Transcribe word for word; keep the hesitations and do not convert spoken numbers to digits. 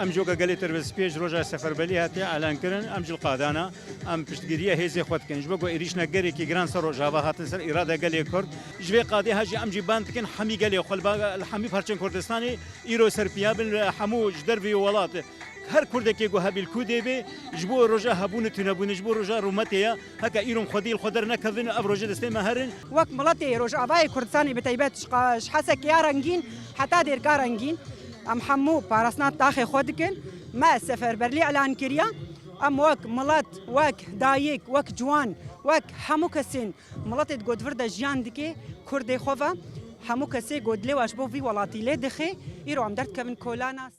Em coka gelê Tirbespiyê ji roja seferberlî hatiye elankirin, em ji li qadana, em piştgiriya hêzê xwe dikin. Ji bo ku êrîşna gelekî giran ser Rojava hatin ser îrada gelê Kurd, ji vê qadê ha jî em jî ban dikin hemî gelê xwe li ba-, li hemî parçên Kurdistanê îro serpiya bin, li hemû ji derveyî welat. Her Kurdekê ku hebî li ku dê bê, ji bo roja hebûn û tunebûnê, ji bo roja rûmetê ya, heke îro em xwedî li xwe dernekevin, ev rojê destê me herin. Wek miletê Rojavayê Kurdistanê bi taybet ji qa-, ji Hesekê ya rengîn heta Dêrka rengîn, em hemû parastina taxê xwe dikin. Me seferberlî elan kiriye. Em wek milet, wek dayik, wek ciwan, wek hemû kesên miletê di gotvir de jiyan dike, Kurdê xwe ve hemû kesê ku dilê we ji bo vî welatî lê dixe, îro em derdikevin kolana.